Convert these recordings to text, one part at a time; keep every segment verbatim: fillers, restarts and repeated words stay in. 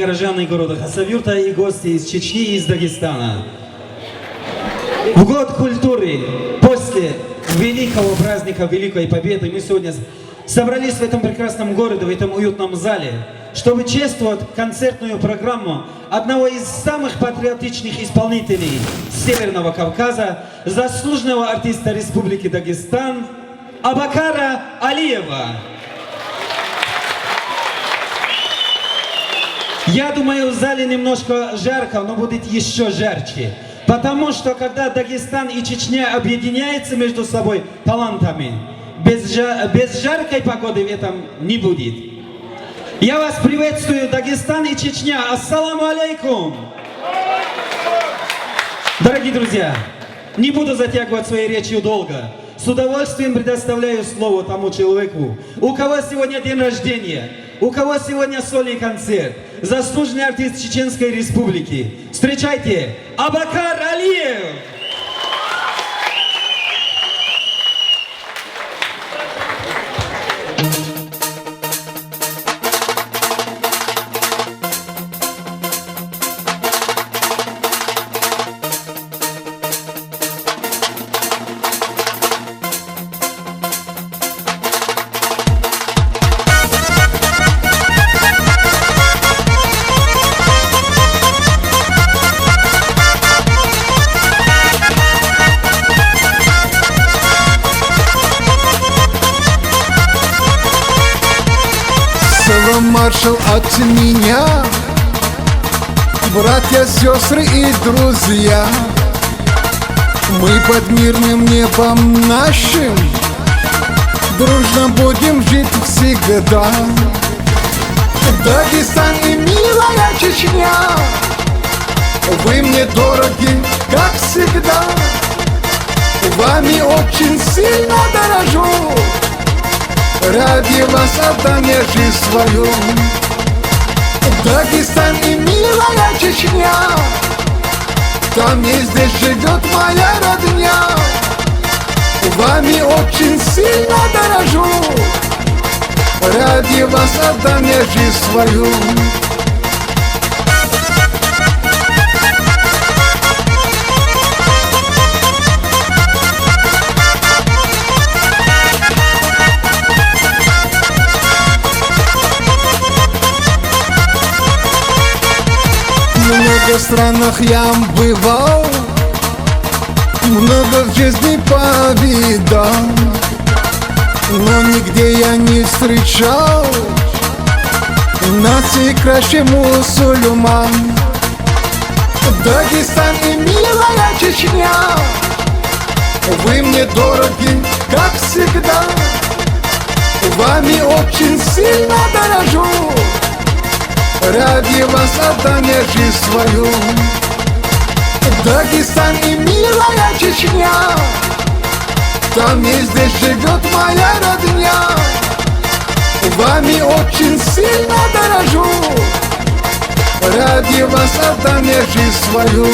Горожане города Хасавюрта и гости из Чечни и из Дагестана. В год культуры, после великого праздника Великой Победы, мы сегодня собрались в этом прекрасном городе, в этом уютном зале, чтобы чествовать концертную программу одного из самых патриотичных исполнителей Северного Кавказа, заслуженного артиста Республики Дагестан Абакара Алиева. Я думаю, в зале немножко жарко, но будет еще жарче. Потому что, когда Дагестан и Чечня объединяются между собой талантами, без, жа- без жаркой погоды в этом не будет. Я вас приветствую, Дагестан и Чечня. Ассаламу алейкум! Дорогие друзья, не буду затягивать своей речью долго. С удовольствием предоставляю слово тому человеку, у кого сегодня день рождения, у кого сегодня сольный концерт. Заслуженный артист Чеченской Республики. Встречайте, Абакар Алиев! Салам, маршал, от меня, братья, сестры и друзья. Мы под мирным небом нашим дружно будем жить всегда. Дагестан и милая Чечня, вы мне дороги, как всегда. Вами очень сильно дорожу, ради вас отдам я жизнь свою. Дагестан и милая Чечня, там и здесь живет моя родня. Вами очень сильно дорожу, ради вас отдам я жизнь свою. В многих странах я бывал, много в жизни повидал, но нигде я не встречал нас и краше мусульман. Дагестан и милая Чечня, вы мне дороги, как всегда. Вами очень сильно дорожу, ради вас отдам я жизнь свою. Дагестан и милая Чечня, там и здесь живет моя родня. Вами очень сильно дорожу, ради вас отдам я жизнь свою.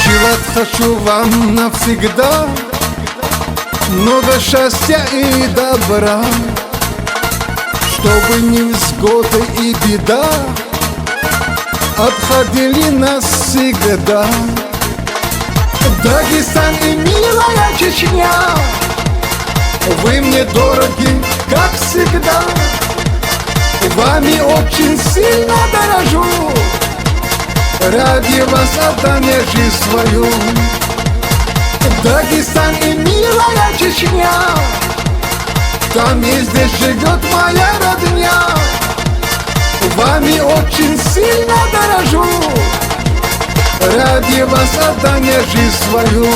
Желать хочу вам навсегда много счастья и добра, чтобы невзгоды и беда обходили нас всегда. Дагестан и милая Чечня, вы мне дороги, как всегда. Вами очень сильно дорожу, ради вас отдам я жизнь свою. Дагестан и милая Чечня, там и здесь живет моя родня. Вами очень сильно дорожу, ради вас отдам я жизнь свою.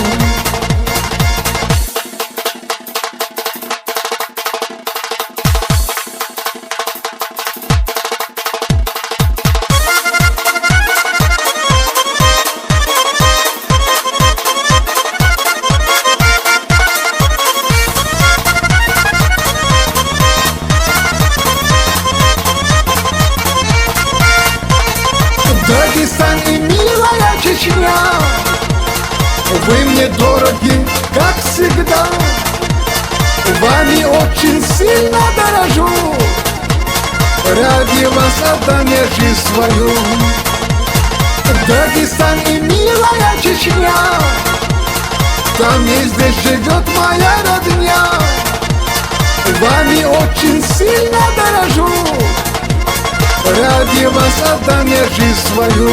Вы мне дороги, как всегда. Вами очень сильно дорожу. Ради вас отдам я жизнь свою. Дагестан и милая Чечня, там и здесь живет моя родня. Вами очень сильно дорожу. Ради вас отдам я жизнь свою.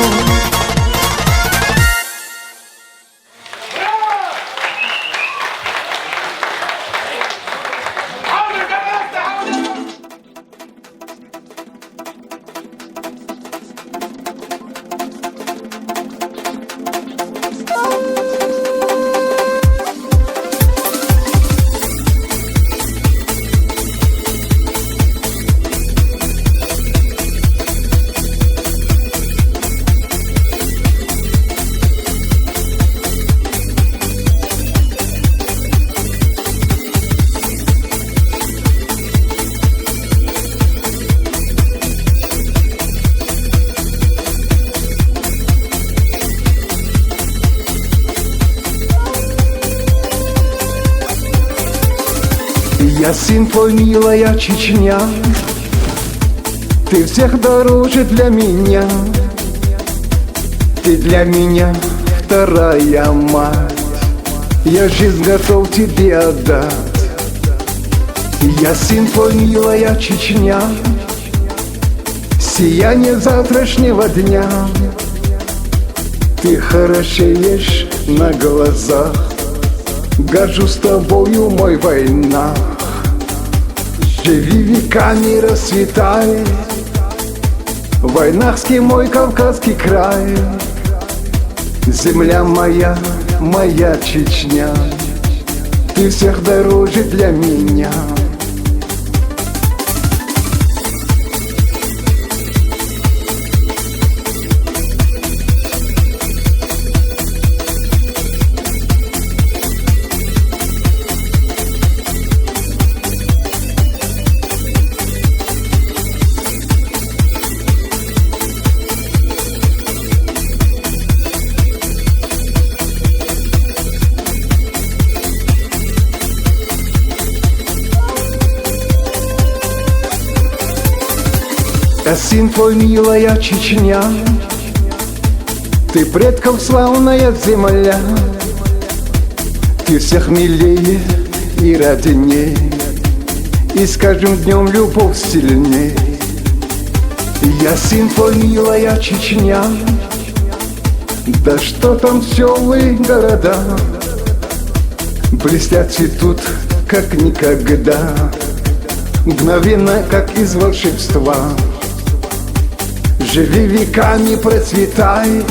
Я сын твой, милая Чечня, ты всех дороже для меня. Ты для меня вторая мать. Я жизнь готов тебе отдать. Я сын твой, милая Чечня, сияние завтрашнего дня. Ты хорошеешь на глазах. Горжусь тобою, мой войнах. Живи веками, расцветай. Войнахский мой Кавказский край. Земля моя, моя Чечня, ты всех дороже для меня. Я сын твой, милая Чечня, ты предков славная земля. Ты всех милее и родней, и с каждым днём любовь сильней. Я сын твой, милая Чечня, да что там сёлы, города, блестят, цветут, как никогда, мгновенно, как из волшебства. Живи веками, процветай,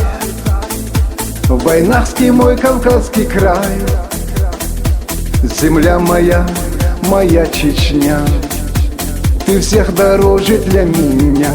Вайнахский мой Кавказский край. Земля моя, моя Чечня, ты всех дороже для меня.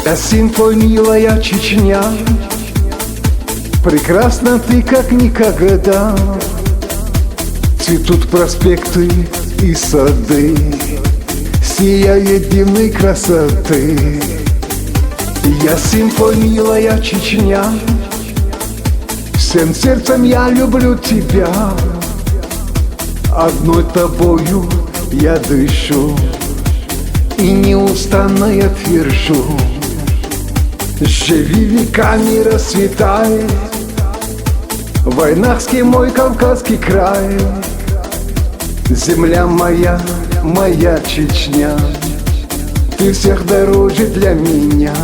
Я сын твой, милая Чечня, прекрасна ты как никогда. Цветут проспекты и сады, сияют дивной красоты. Я сын твой, милая Чечня, всем сердцем я люблю тебя. Одной тобою я дышу и неустанно я твержу: живи веками, расцветай, Вайнахский мой Кавказский край. Земля моя, моя Чечня, ты всех дороже для меня.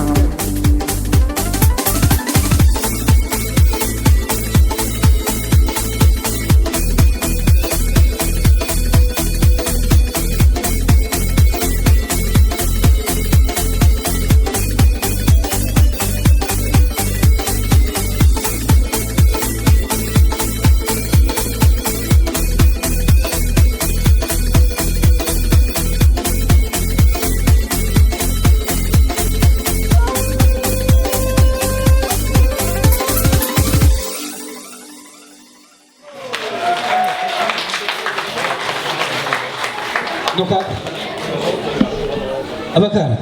Абакар,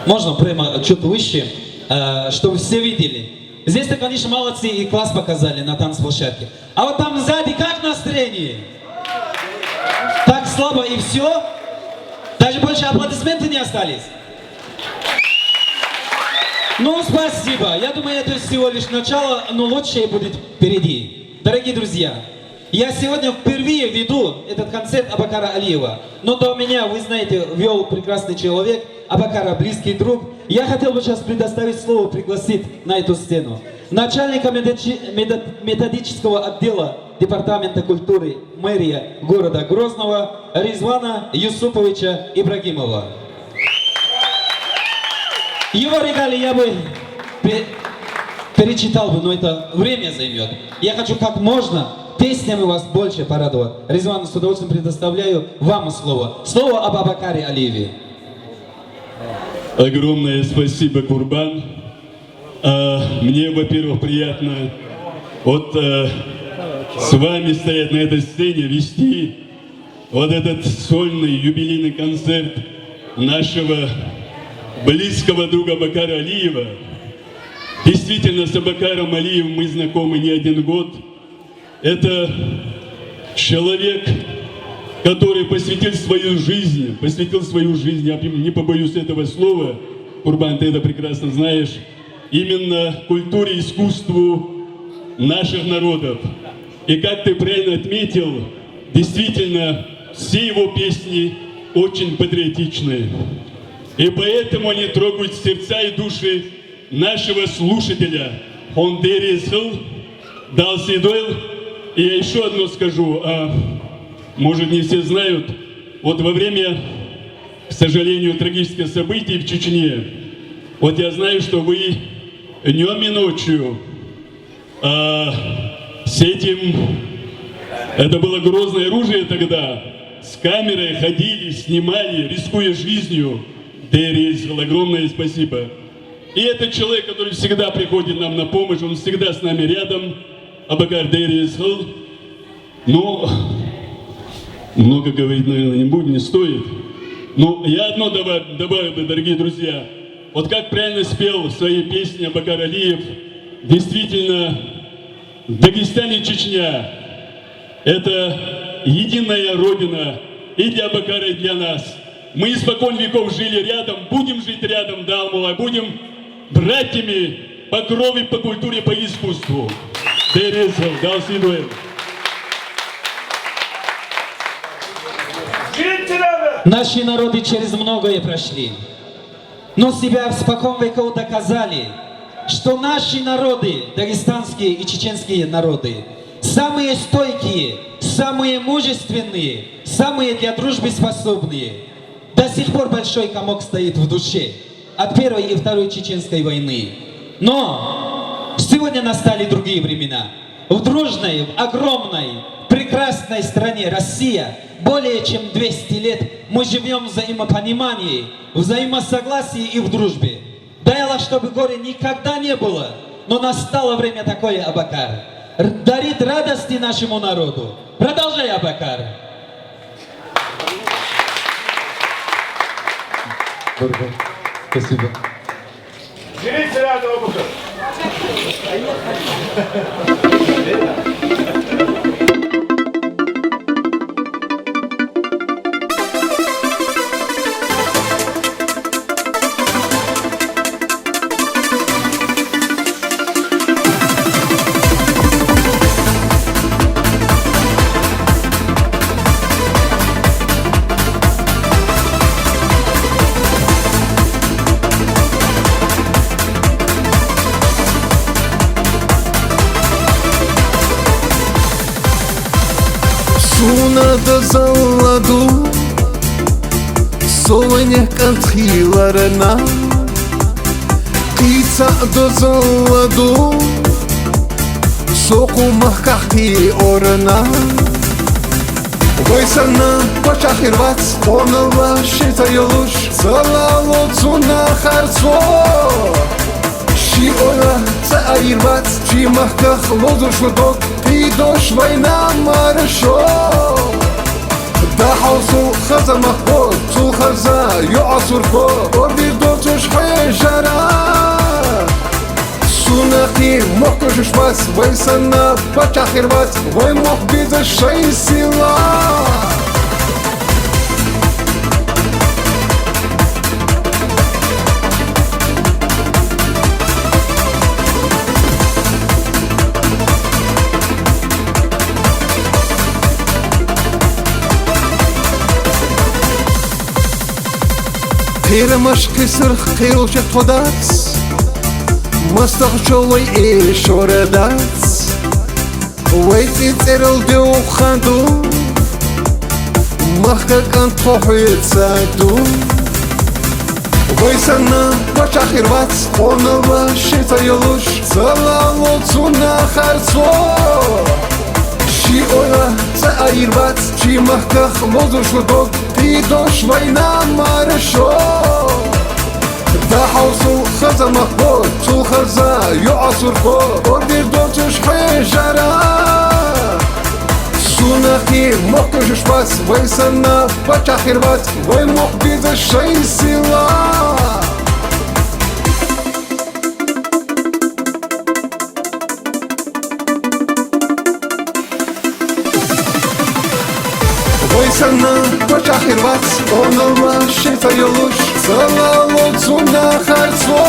можно прямо чуть выше, э, чтобы все видели? Здесь-то, конечно, молодцы и класс показали на танцплощадке. А вот там сзади как настроение? Так слабо и все? Даже больше аплодисменты не остались? Ну, спасибо. Я думаю, это всего лишь начало, но лучшее будет впереди. Дорогие друзья, я сегодня впервые веду этот концерт Абакара Алиева. Но до меня, вы знаете, вел прекрасный человек, Абакара близкий друг. Я хотел бы сейчас предоставить слово, пригласить на эту сцену начальника медочи- медо- методического отдела Департамента культуры мэрии города Грозного Ризвана Юсуповича Ибрагимова. Его регалии я бы пе- перечитал бы, но это время займет. Я хочу как можно песнями вас больше порадовать. Ризван, с удовольствием предоставляю вам слово. Слово об Абакаре Алиеве. Огромное спасибо, Курбан. А, мне, во-первых, приятно вот э, с вами стоять на этой сцене, вести вот этот сольный юбилейный концерт нашего близкого друга Абакара Алиева. Действительно, с Абакаром Алиевым мы знакомы не один год. Это человек, который посвятил свою жизнь, посвятил свою жизнь, я не побоюсь этого слова, Курбан, ты это прекрасно знаешь, именно культуре и искусству наших народов. И как ты правильно отметил, действительно, все его песни очень патриотичные. И поэтому они трогают сердца и души нашего слушателя. Он дерезил, дал сидойл. И я еще одно скажу, а, может, не все знают, вот во время, к сожалению, трагических событий в Чечне, вот я знаю, что вы днем и ночью а, с этим, это было грозное оружие тогда, с камерой ходили, снимали, рискуя жизнью. Дерезил, огромное спасибо. И этот человек, который всегда приходит нам на помощь, он всегда с нами рядом, Абакар Дерезил. Ну, много говорить, наверное, не буду, не стоит. Но я одно добавлю, добавил бы, дорогие друзья. Вот как правильно спел в своей песне Абакар Алиев, действительно, Дагестан и Чечня — это единая родина и для Абакара, и для нас. Мы испокон веков жили рядом, будем жить рядом, да, Аллах, будем братьями по крови, по культуре, по искусству. Дерезил, дал сидойл. Наши народы через многое прошли, но себя в спокон веков доказали, что наши народы, дагестанские и чеченские народы, самые стойкие, самые мужественные, самые для дружбы способные. До сих пор большой комок стоит в душе от Первой и Второй Чеченской войны. Но сегодня настали другие времена. В дружной, в огромной, прекрасной стране Россия более чем двести лет мы живем в взаимопонимании, в взаимосогласии и в дружбе. Дай Аллах, чтобы горе никогда не было, но настало время такое, Абакар, р- дарить радости нашему народу. Продолжай, Абакар. Спасибо. Суна дазалладу, совене кантхиларна, кица дазалладу, сокъу махкахи орна. Вайсана пачахирвац, онала ши зайолуш, залало цуна харцо. Ши ора ца айрвац, ши махках лозу шудок, и дош вайна маршо. Дагьавсул хаза махкъо, цул харза югъасурхо, ордир доцуш хӀежара. Сунахъи мохкушуш вац, вай санна пачахир вац, вай мох биза шайсила. Хирамаш хисур хирул шет ходац, мастах чолой э шора дац. Вай цӀи цӀерал деухъанду, махка кӀан тхо хӀуьца ду. Вай санна пачахир вац, къонала шеца йолуш, цалало цуна харцо. Ши ойла ца айир вац, чи махках лозуш гудок, ти дош вайна маршо. Дагьавсул хаза махкъо, цул харза югъасурхо, ордир доцуш хӀежара. Сунахъи мохкушуш вац, вай санна пачахир вац, вай мох биза шайсила. Вай санна пачахир вац, къонала шеца йолуш, цалало цуна харцо.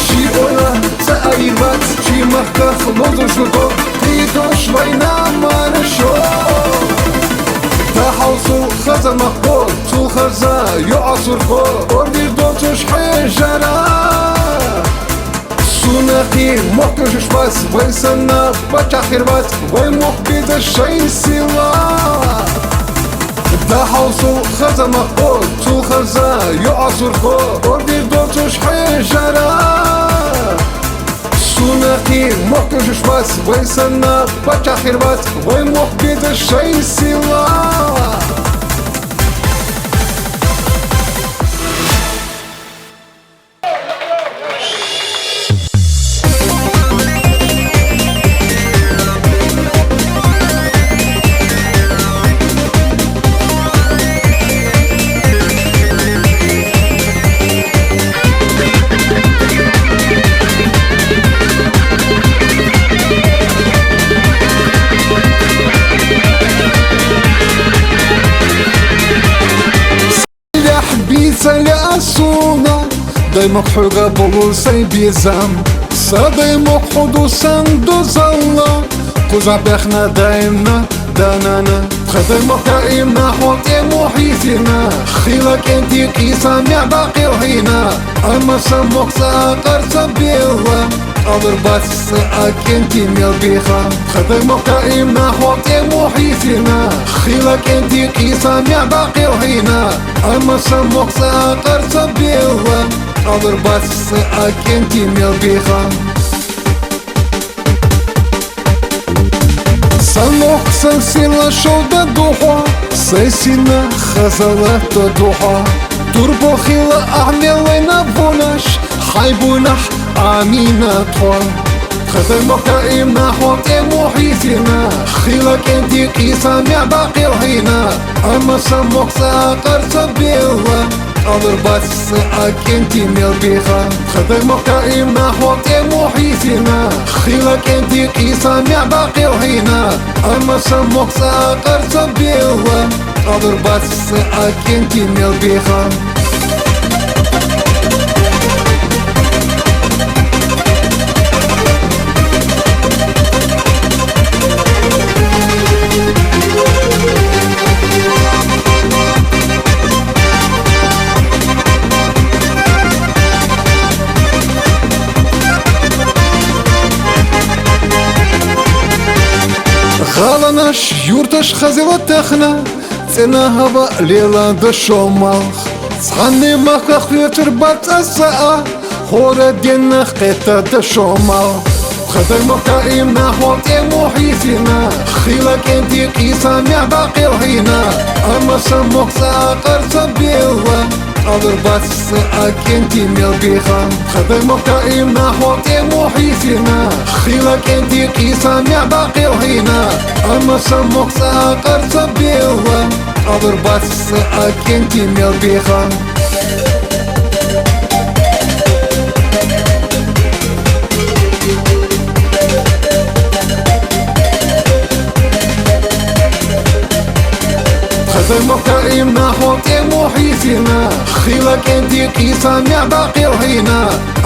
Ши ойла ца айир вац, чи махках лозуш гудок, ти дош вайна маршо. Дагьавсул хаза махкъо, цул харза югъасурхо, ордир доцуш хӀежара. Сунахъи мохкушуш вац, вай санна пачахир вац, вай мох биза шайсила. Дагьавсул хаза махкъо, цул харза югъасурхо, ордир доцуш хӀежара. Сунахъи мохкушуш вац, вай санна пачахир вац, вай мох биза шайсила. Лехь бицалли асуна, даймахъ хӀуга булу сай бизам. Са даймахъ хӀу дусан дузалла, куза бехна даймна данана. Тха даймахъ даимна хӀу тӀе мухӀизина, хила кӀентӀи кьиса мягӀда къилгьина. Амма са мохъ ца акъар ца белла, кьалур бац ца акӀентӀи мел биха. Тха даймахъ даимна хӀу тӀе мухӀизина, хила кӀентӀи кьиса мягӀда къилгьина. Амма са мохъ ца акъар ца белла, кьалур бац ца акӀентӀи мел биха. Са мохъ сан сила шовда духьа, сай сина хазала то духьа. Турбо хила гӀямелайна бунаш, хӀай бунагь амина тхо. Тха даймахъ даимна хӀу тӀе мухӀизина, хила кӀентӀи кьиса мягӀда къилгьина. Амма са мохъ ца акъар ца белла, кьалур бац ца акӀентӀи мел биха. Тха даймахъ даимна хӀу тӀе мухӀизина, хила кӀентӀи кьиса мягӀда къилгьина. Амма са мохъ ца акъар ца белла, кьалур бац ца акӀентӀи мел биха. Гъаланаш, юрташ хазила тахна, цӀена гьава лела дашомал. Цхьанне махках вецур бацӀа саа, хора денна хъета дашомал. Тха даймахъ даимна хӀу тӀе мухӀизина, хила кӀентӀи кьиса мягӀда къилгьина. Амма са мохъ ца акъар ца белла, Кьабулбац цӀа кӀентӀи мел бихьан, хадаймахъ даим нахъ ватӀе мухӀизина. Хила кӀентӀи кьиса мягӀ бакъил гьина, амма са мухь цӀа акьар ца белан. Кьабулбац цӀа кӀентӀи мел бихьан. Хадаймахъ даим нахъ ватӀе мухӀизина, хила кӀентӀи кьиса мягӀ бакъил гьина,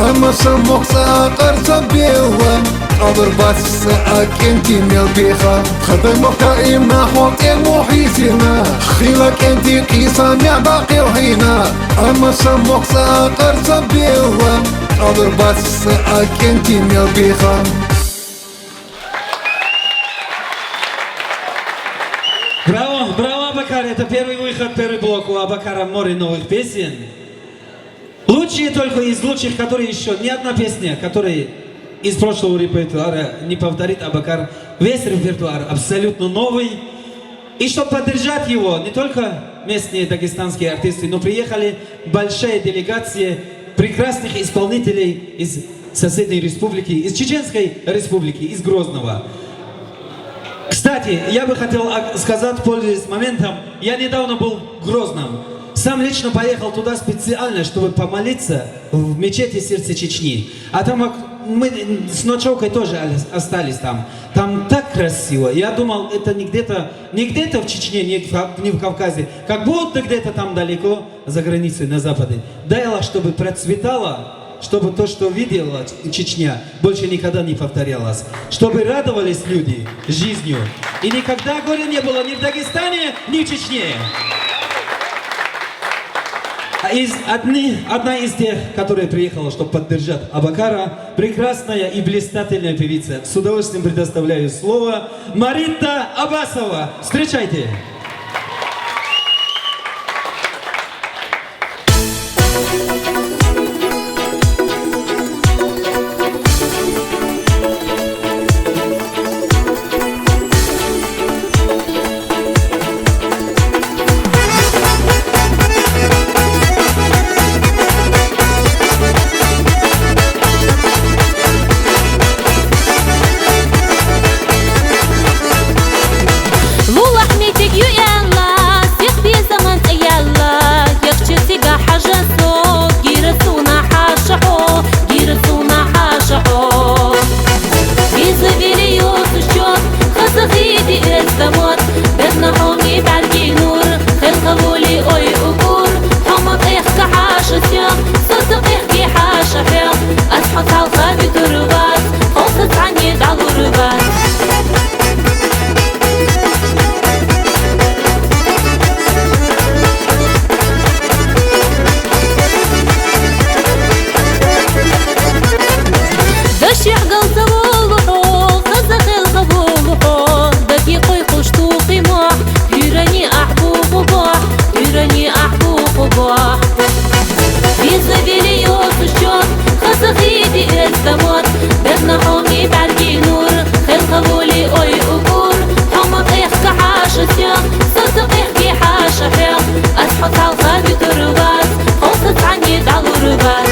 амма са мухь цӀа акьар ца белан. Кьабулбац цӀа кӀентӀи мел бихьан, хадаймахъ даим нахъ ватӀе мухӀизина, хила кӀентӀи кьиса мягӀ бакъил гьина, амма са мухь цӀа акьар ца белан. Кьабулбац цӀа кӀентӀи мел бихьан. Браво, браво, Абакар! Это первый выход, первый блок у Абакара «Море новых песен». Лучшие только из лучших, которые еще ни одна песня, которая из прошлого репертуара не повторит Абакар. Весь репертуар абсолютно новый. И чтобы поддержать его, не только местные дагестанские артисты, но приехали большая делегация прекрасных исполнителей из соседней республики, из Чеченской Республики, из Грозного. Кстати, я бы хотел, а, сказать, пользуясь моментом, я недавно был в Грозном. Сам лично поехал туда специально, чтобы помолиться в мечети «Сердце Чечни». А там ак-, мы с ночевкой тоже али-, остались там. Там так красиво. Я думал, это не где-то, не где-то в Чечне, не в Ка-, не в Кавказе, как будто где-то там далеко, за границей, на Западе. Дай Аллах, чтобы процветала, чтобы то, что видела Ч-, Чечня, больше никогда не повторялось. Чтобы радовались люди жизнью. И никогда горя не было ни в Дагестане, ни в Чечне. А из одни, одна из тех, которая приехала, чтобы поддержать Абакара, прекрасная и блистательная певица. С удовольствием предоставляю слово Марита Абасова. Встречайте! Лулахь митиг ю яла, сих бизаман цӀи яла, яхчи цига хьажасо, гира цуна хьашахьо, гира цуна хьашахьо. Биза вили юсучот, хаза гъиди эздамот, бедна хьоми бӀарги нур, хелхавули ой укур, хьома кьехка хьашасё, саса кьехки хьашахьё, ас хьо талха битурват, холса цани далурват. ДашегӀ галзавулухӀо, хаза хелхавулухӀо, даги къуй хъушту къимахь, дуьрани ахӀбу къубахь, дуьрани ахӀбу къубахь. Биза вили юсучот, хаза гъиди эздамот, бедна хьоми бӀарги нур, хелхавули ой укур, хьома кьехка хьашасё, саса кьехки хьашахьё, ас хьо талха битурват, холса цани далурват.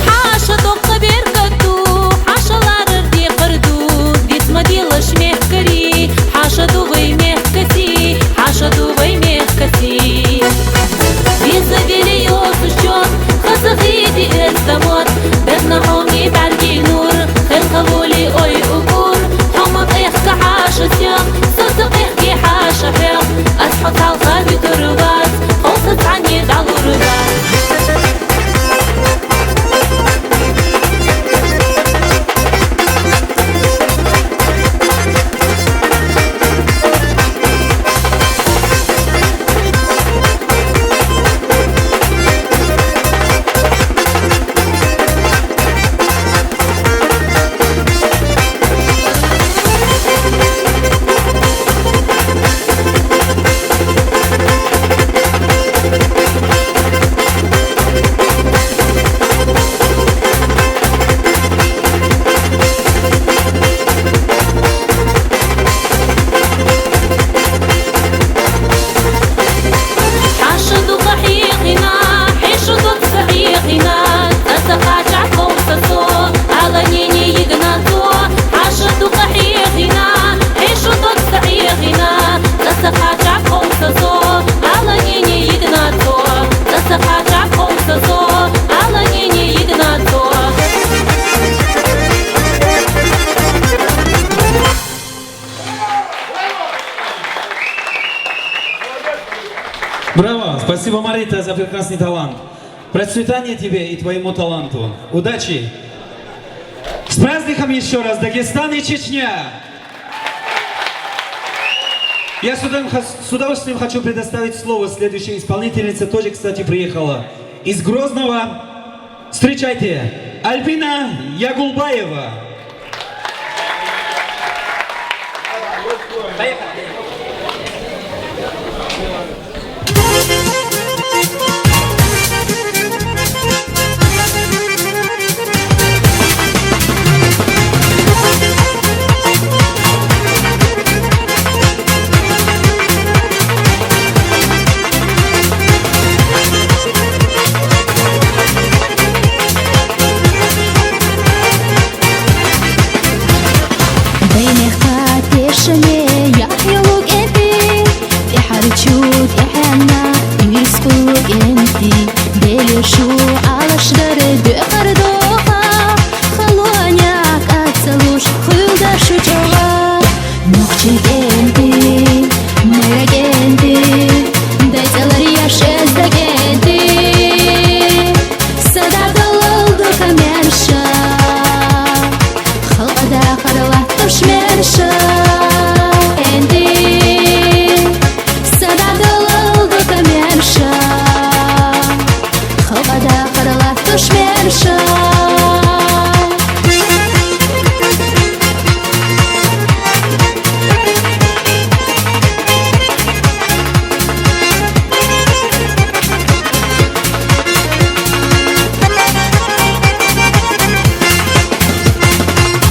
ХӀаша тохка беркату, хӀаша ларар дехар ду, дицма дилаш мехкари, хӀаша дугъай мехкаси, хӀаша дугъай мехкаси. Биза вили юсучот, хаза гъиди эз Спасибо, Марита, за прекрасный талант. Процветания тебе и твоему таланту. Удачи! С праздником еще раз, Дагестан и Чечня! Я с удовольствием, с удовольствием хочу предоставить слово следующей исполнительнице, тоже, кстати, приехала из Грозного. Встречайте, Альбина Ягулбаева. Дайнеха тешаме яхь йолу кӀентӀи, тӀехьарчу тӀехьенна ирс хъулу кӀентӀи. Деле шу алашдар дехар доха, халуаня кацалуш хуьлда шу чӀогӀа. Нохчи кӀентӀи, майра кӀентӀи, дайцӀалар яшезда кӀентӀи. Садабдалалду камерша, халкьада харла тушмерша. КӀентӀи, садабдалалду камерша, халкьада харла тушмерша.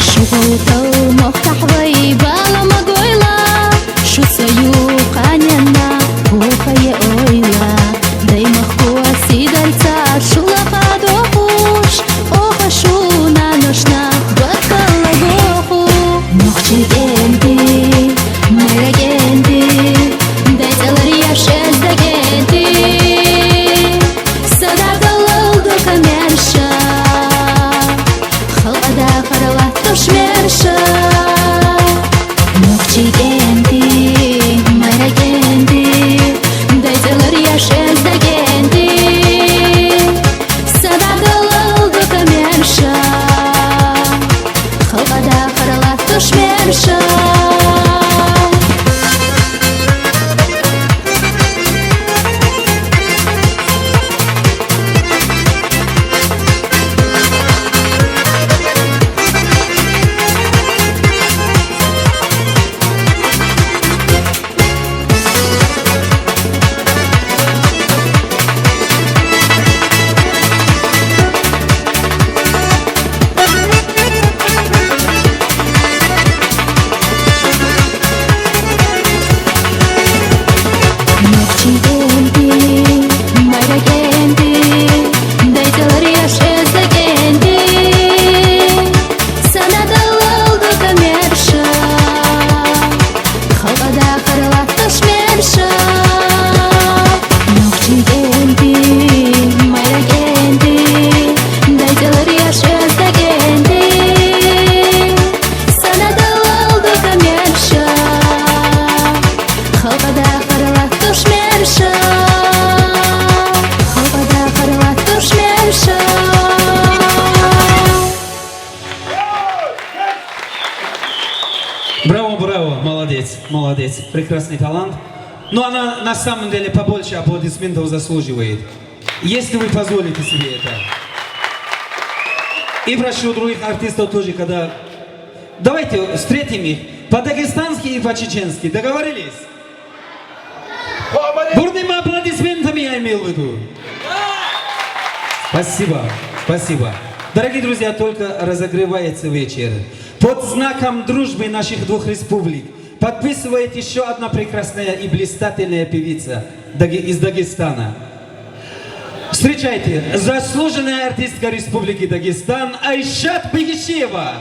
Шугъал талмохтахь вай бала магойла, шу ца юкъанена хӀу хае ойла. Даймахкуси дарца шула хадохуш, оха шуна нушна баккалла гоху. Нохчи кӀентӀи, майра кӀентӀи, дайцӀалар яшезда кӀентӀи. Садабдалалду камерша, халкьада харла тушмерша. Нохчи кӀентӀи, майра кӀентӀи, дайцӀалар яшезда кӀентӀи. Садабдалалду камерша, халкьада харла тушмерша. Нохчи кӀентӀи, майра кӀентӀи, дайцӀалар яшезда кӀентӀи. Садабдалалду камерша, халкьада харла тушмерша. Нохчи кӀентӀи, майра кӀентӀи, дайцӀалар яшезда кӀентӀи. Садабдалалду камерша, халкьада харла тушмерша. Халкьада харла тушмерша. Браво, браво, молодец, молодец, прекрасный талант. Но она на самом деле побольше аплодисментов заслуживает, если вы позволите себе это. И прошу других артистов тоже, когда... Давайте встретим их по-дагестански и по-чеченски. Договорились? Бурными аплодисментами, я имел в виду. Спасибо, спасибо. Дорогие друзья, только разогревается вечер. Под знаком дружбы наших двух республик подписывает еще одна прекрасная и блистательная певица Даге-, из Дагестана. Встречайте, заслуженная артистка Республики Дагестан Айшат Бегишеева.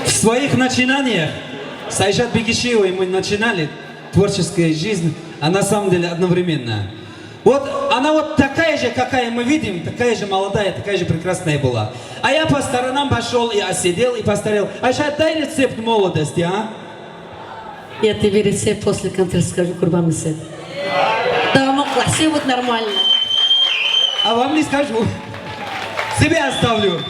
В своих начинаниях с Айшат Бегишиевой мы начинали творческую жизнь, а на самом деле одновременно. Вот она вот такая же, какая мы видим, такая же молодая, такая же прекрасная была. А я по сторонам пошёл и осидел, и постарел. Айшат, дай рецепт молодости, а? Я тебе рецепт после концерта скажу, Курбан Мусаев. Дома классе вот нормально. А вам не скажу. Себе оставлю.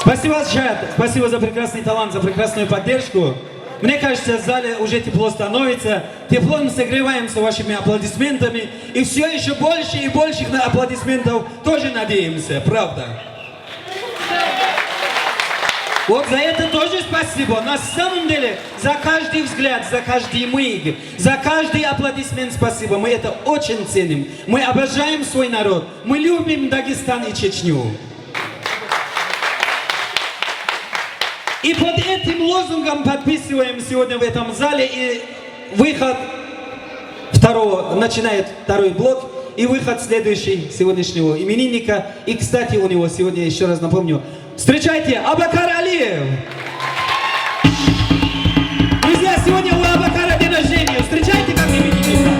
Спасибо, Айшат. Спасибо за прекрасный талант, за прекрасную поддержку. Мне кажется, в зале уже тепло становится. Теплом согреваемся вашими аплодисментами. И всё ещё больше и больше на аплодисментов тоже надеемся, правда. Вот за это тоже спасибо. На самом деле, за каждый взгляд, за каждый миг, за каждый аплодисмент спасибо. Мы это очень ценим. Мы обожаем свой народ. Мы любим Дагестан и Чечню. И под этим лозунгом подписываем сегодня в этом зале и выход второго, начинает второй блок и выход следующий сегодняшнего именинника. И, кстати, у него сегодня, ещё раз напомню, встречайте, Абакар Алиев! Друзья, сегодня у Абакара день рождения. Встречайте как именинника.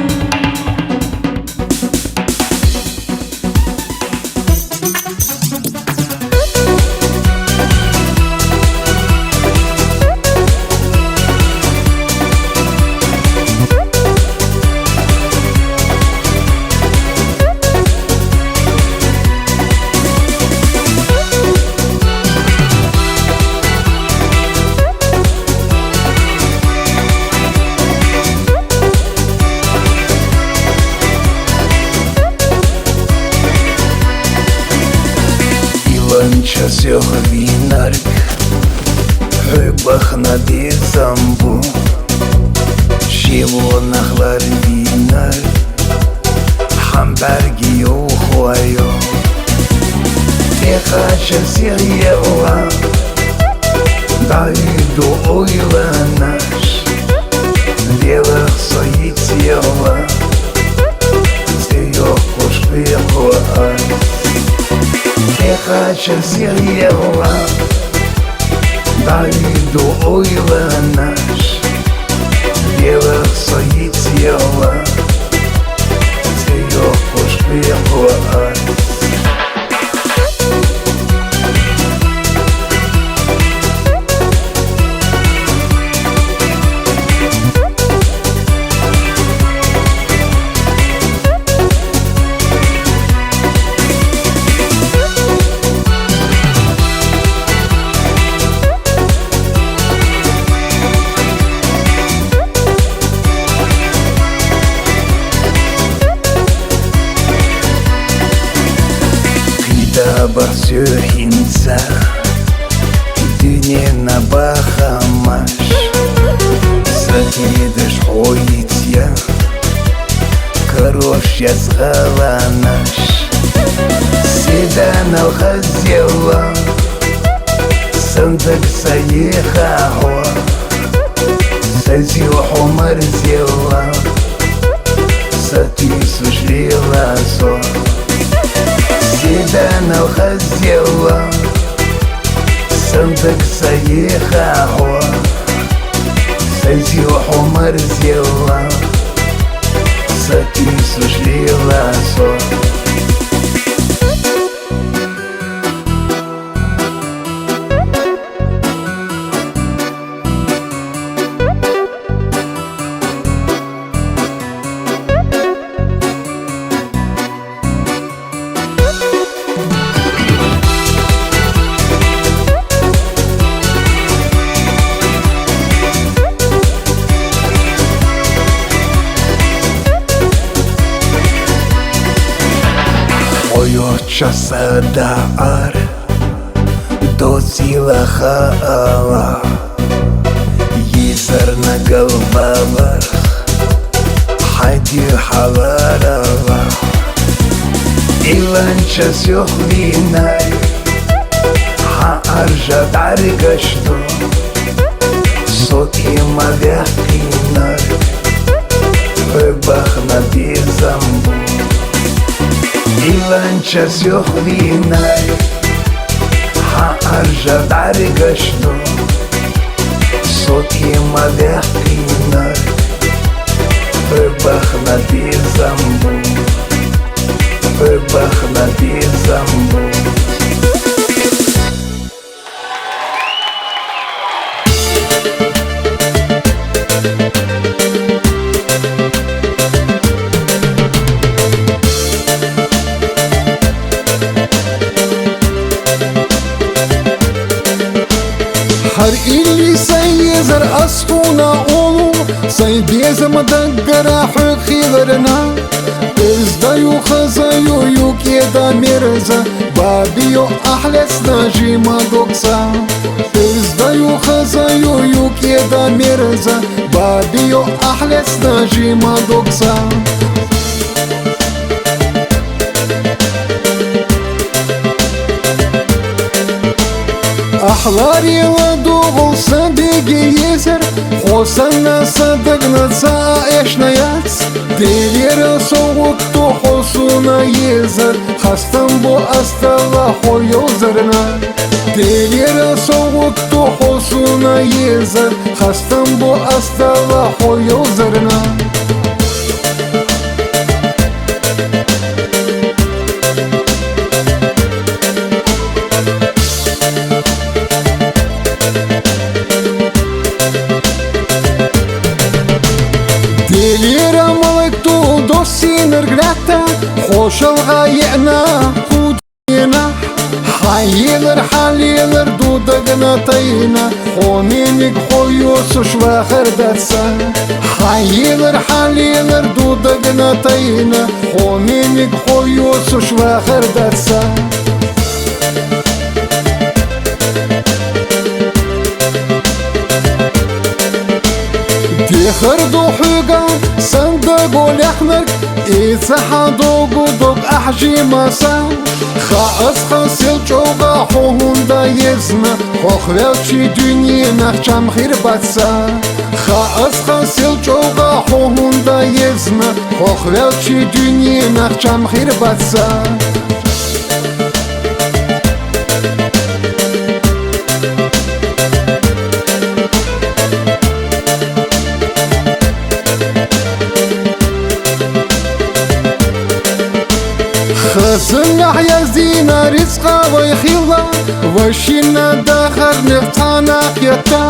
Часёх винарг хьуй бахна дезамбу, шивонахлар винарг хьамбарги ёхуайо. Техача сирьела дайду ойланаш, велах соитьела цеё кошпехуа. Техача сирьела дайду ойланаш, велах соитьела цеё кошпехуа. Кида барсё хинца дунена бахамаш, сатидыш хоитья корош ясгаланаш. Седанал хазела сандак саехахо, сазио хомарзела сатисуш лиласо. Седанал хазела сандак саехахо, сазио хомарзела сатисуш лиласо. Ойо часада ар доцила хаала, езарна галвалар хьайди хьаларала. Илан часёх винай хьа аржа даргашду, сотима вяхинар хьуй бахна дезамбу. Илан часёх винай хьа аржа даргашду, сотима вяхинар хьуй бахна дезамбу, хьуй бахна дезамбу. Гьар илли сай езар асхуна улу, сай безам даггара хьуй хиларна. Уьздаю хазаю юкьеда мерза, бабио ахлесна жима докса. Уьздаю хазаю юкьеда мерза, бабио ахлесна жима докса. Ахларила дугъул садиги езар, хосанна садагна ца эшнаяц. Делира согъуту хосуна езар, хастам бу астала хо ёлзарна. Делира согъуту хосуна езар, хастам бу астала хо ёлзарна. Делира малайк тул досинар грата, хошалгъа яна худина. Хьайилар, хьалилар дудагна тайна, хоненик хо ёсуш вахардаца. Хьайилар, хьалилар дудагна тайна, хоненик хо ёсуш вахардаца. Бехар ду хьуьга, сан даго лехнарг, и цахьа догу дог ахьжи маса. Ха аз хан сел чӀоагӀа хьо хӀунда езна, хьох велчи дуьненах чам хир баца. Ха аз хан сел чӀоагӀа хьо хӀунда езна, хьох велчи дуьненах чам хир баца. Хазанахь яздина рицкъа вай хила, вай шина дахар нефтана кета.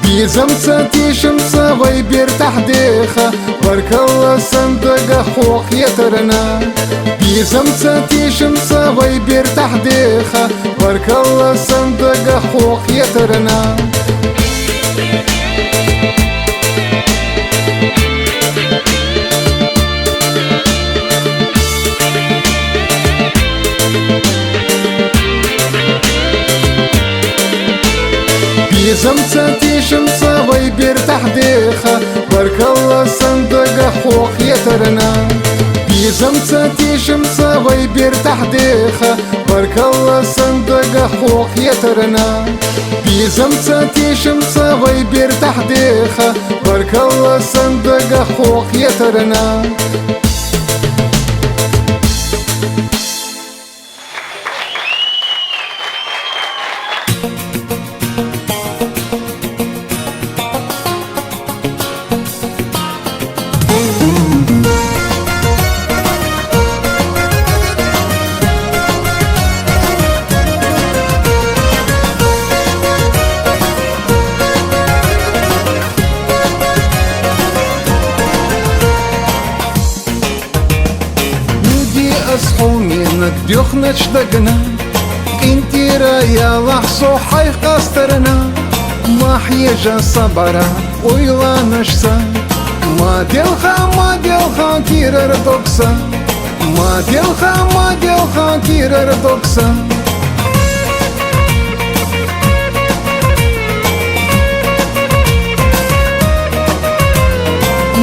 Бизамца, тешамца вай бертахь деха, баркалла сан дага хьох етарна. Бизамца, тешамца вай бертахь деха, баркалла сан дага хьох етарна. Бизамца, тешамца вай бертахь деха, баркалла сан дага хьох етарна. Бизамца, тешамца вай бертахь деха, баркалла сан дага хьох етарна. Бизамца, тешамца вай бертахь деха, баркалла сан дага хьох етарна. Нуги аз хьо менаг доьхнача дагна, къинтӀера ялахь со хьайх къастарна. Махь ежа са бӀара ойланашца, ма делха, ма делха кирар догса. Ма делха, ма делха кирар догса.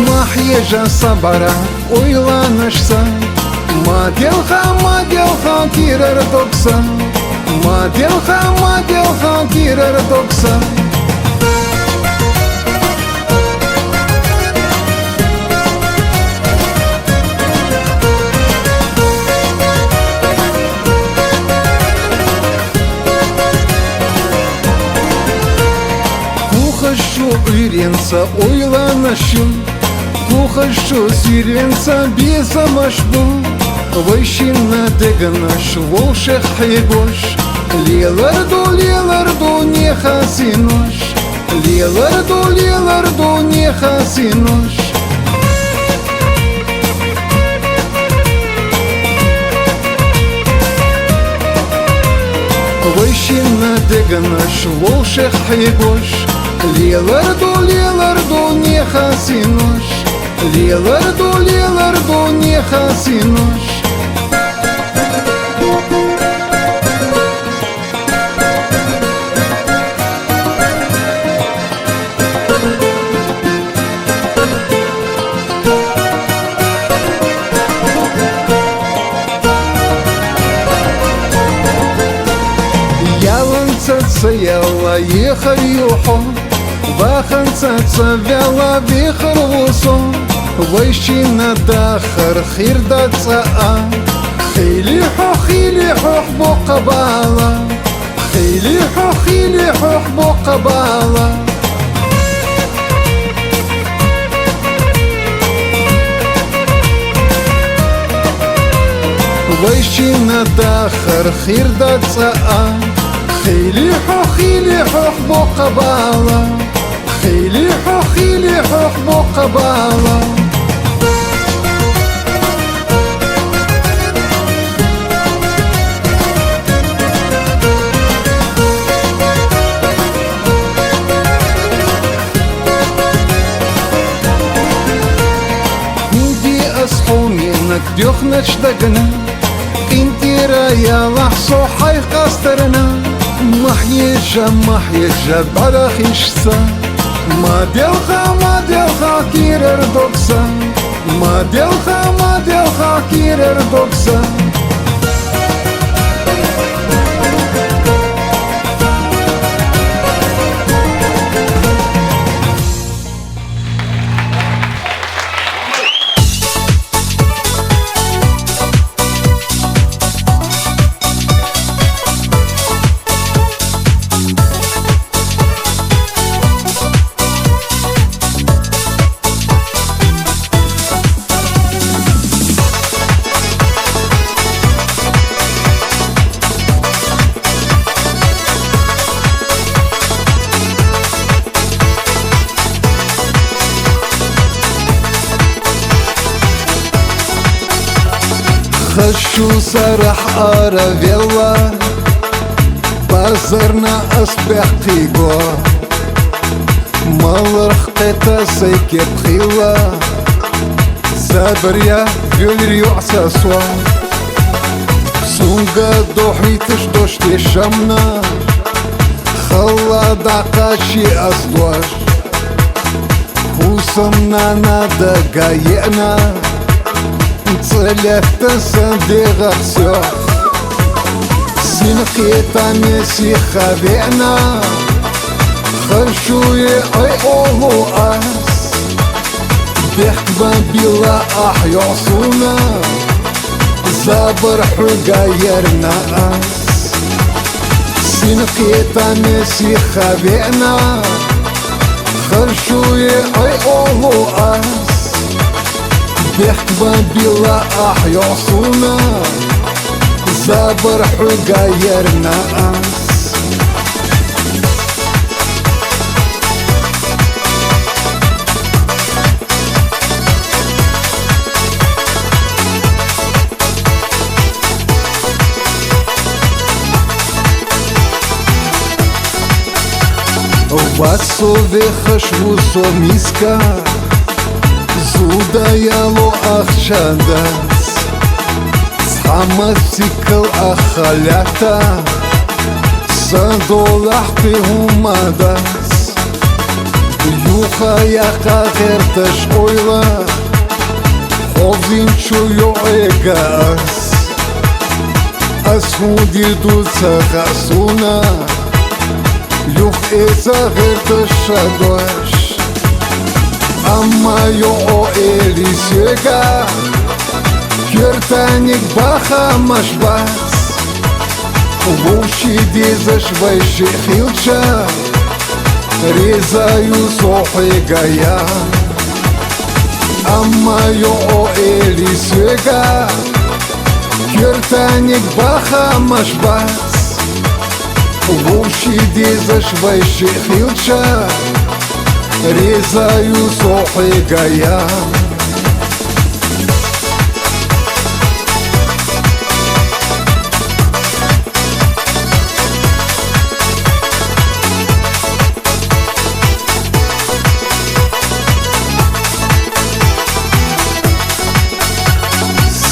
Махь ежа са бӀара ойланашца, ма делха, ма делха кирар догса. Ма делха, ма делха кирар догса. Кухаш шу Ӏуьйренца ойланаш ю, кухаш шу сирвенца безамаш бу. Вай шина дегнаш вовшех хьегош, лелар ду, лелар ду неха синош. Лелар ду, лелар ду неха синош. Вай шина дегнаш вовшех хьегош, лелар ду, лелар ду неха синош. Лелар ду, лелар ду неха синош. Яланца ца яла ехар ю хьо, ваханца ца вяла вехар ву со. Вай шина дахар хир дац цкъа а, хили хьо, хили хьох боккха бала. Хили хьо, хили хьох боккха бала. Вай шина дахар хир дац цкъа а, хили хьо, хили хьох боккха бала. Хили хьо, хили хьох боккха бала. Хьуди аз хьо менаг доьхнач дагана, къинтӀера ялахь со хьайх къастарана. Махь ежа, махь ежа бӀарахишца, Ма делха, ма делха, кирер догса. Ма делха, ма делха, кирер догса. Хашу сарахь аравелла, базарна ас бяхъиго. Маларх къета сай кеп хила, забря вёлри юъса суа. Сунга дохьиташ доште шамна, хала дакъачи ас дуаш. Хусам нана дага еъна, цӀалетта сан дегӀах сёх. Синкъетаме сиха веъна, хашуе ай олу ас. Бехкбан била ахь ёсуна, забар хьуга ерна ас. Синкъетаме сиха веъна, хашуе ай олу ас. Бехкбан била ахь ёсуна, забар хьуга ерна ас. Васове хаш вусо миска, зуда яло ахчандас. Цхьа мас цикл ахалята, сан долахъти гьумадас. Юха яха гъерташ къойла, хозин чу югӀегас. Ас гьуди дуца хасуна, юх эца гъерташ шадваш. Амма югӀо эли сега, кертаник бахамаш бац. Вовчи дезаш вайши хилча, резаю сохӀегая. Амма югӀо эли сега, кертаник бахамаш бац. Вовчи дезаш вайши хилча, резаю сохӀегая.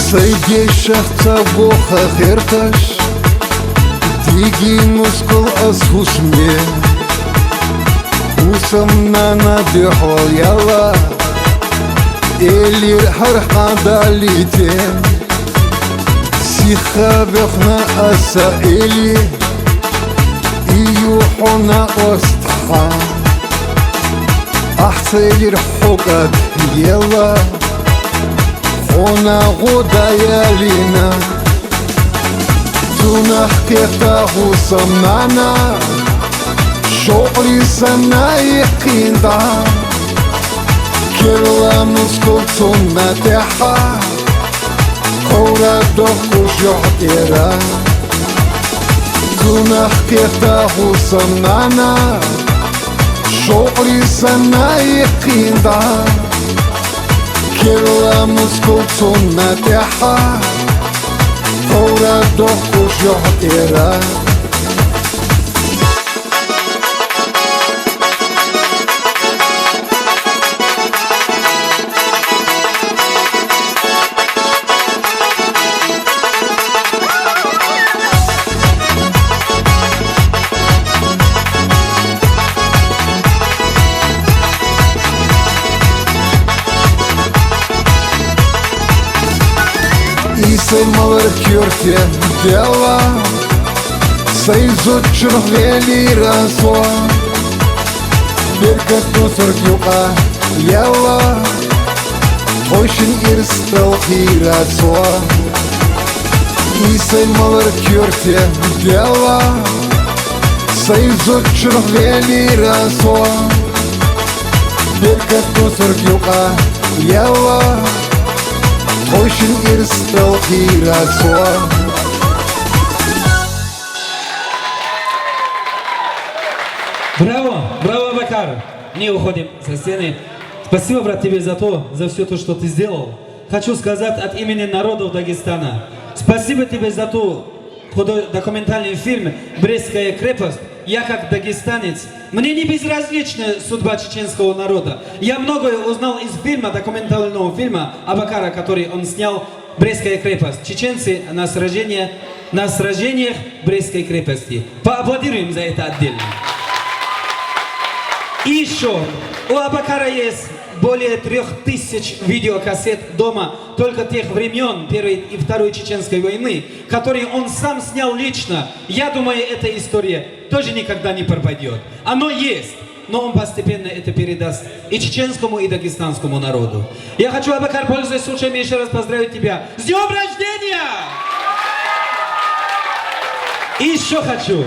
Сай бешахъ ца воха гъерташ, диги мускул ас хӀусме. Хусам нана дехӀвал яла, элир гьар хӀандалите. Сиха вехна аса эли, июхьона остха. Ахцелир хӀукад ела, хона гъудаялина. Цунах кета хӀусам нана, шукьри санна ихъинда. Керла мускул цунна тӀехьа, хъура дохкуш юхьтӀера. Цунах кета хӀусам нана, шукьри санна ихъинда. Керла мускул цунна тӀехьа, хъура дохкуш юхьтӀера. Малар кюрте дела, сай зудчунах вели расо. Беркат тусур юкъа яла, хошин ирстал хирасо. Исай малар кюрте дела, сай зудчунах вели расо. Беркат тусур юкъа яла, хошин ирстал хирасо. Браво! Браво, Абакар! Не уходим со сцены. Спасибо, брат, тебе за то, за все то, что ты сделал. Хочу сказать от имени народов Дагестана. Спасибо тебе за ту худо-, документальный фильм «Брестская крепость». Я как дагестанец, мне не безразлична судьба чеченского народа. Я многое узнал из фильма, документального фильма Абакара, который он снял, «Брестская крепость». Чеченцы на сражение, на сражениях Брестской крепости. Поаплодируем за это отдельно. И еще, у Абакара есть более трёх тысяч видеокассет дома, только тех времен Первой и Второй Чеченской войны, которые он сам снял лично. Я думаю, эта история тоже никогда не пропадет. Оно есть, но он постепенно это передаст и чеченскому, и дагестанскому народу. Я хочу, Абакар, пользуясь случаем, еще раз поздравить тебя с днём рождения! И еще хочу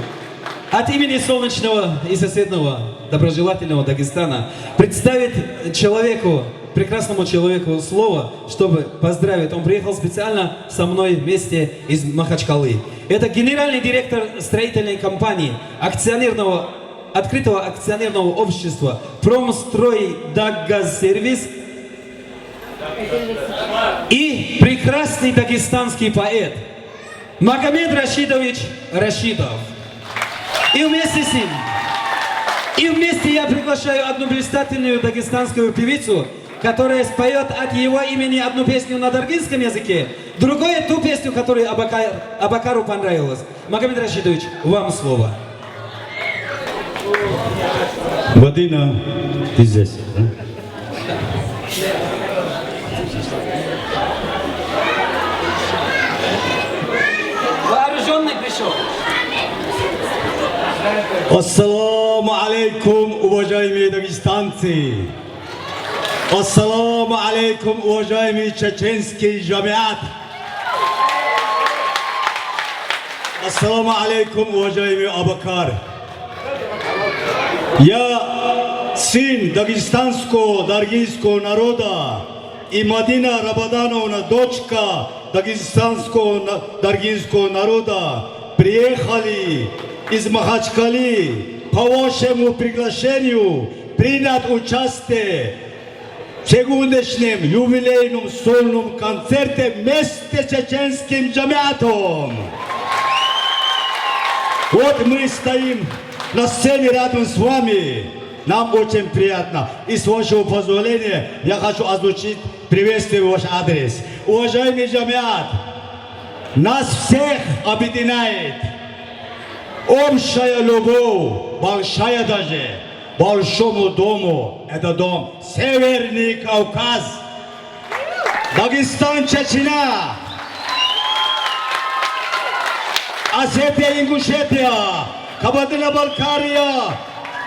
от имени солнечного и соседного доброжелательного Дагестана представить человеку, прекрасному человеку слово, чтобы поздравить. Он приехал специально со мной вместе из Махачкалы. Это генеральный директор строительной компании, акционерного, открытого акционерного общества «Промстройдаггазсервис» и прекрасный дагестанский поэт Магомед Рашидович Рашидов. И вместе с ним, и вместе я приглашаю одну блистательную дагестанскую певицу, которая споет от его имени одну песню на даргинском языке, другую ту песню, которая Абакар-, Абакару понравилась. Магомед Рашидович, вам слово. Мадина, ты здесь, да? Вооружённый пришёл. Ассаламу алейкум, уважаемые дагестанцы! Ассаламу алейкум, уважаемый чеченский жамиат! Ассаламу алейкум, уважаемый Абакар! Я сын дагестанского даргинского народа, и Мадина Рабадановна, дочка дагестанского на-, даргинского народа, приехали из Махачкалы по вашему приглашению принять участие в сегодняшнем юбилейном сольном концерте вместе с чеченским жамиатом. Вот мы стоим на сцене рядом с вами. Нам очень приятно. И с вашего позволения я хочу озвучить приветствие в ваш адрес. Уважаемый жамиат, нас всех объединяет общая любовь, большая даже, большому дому. Это дом Северный Кавказ. Дагестан, Чечня, Осетия, Ингушетия, Кабардино-Балкария,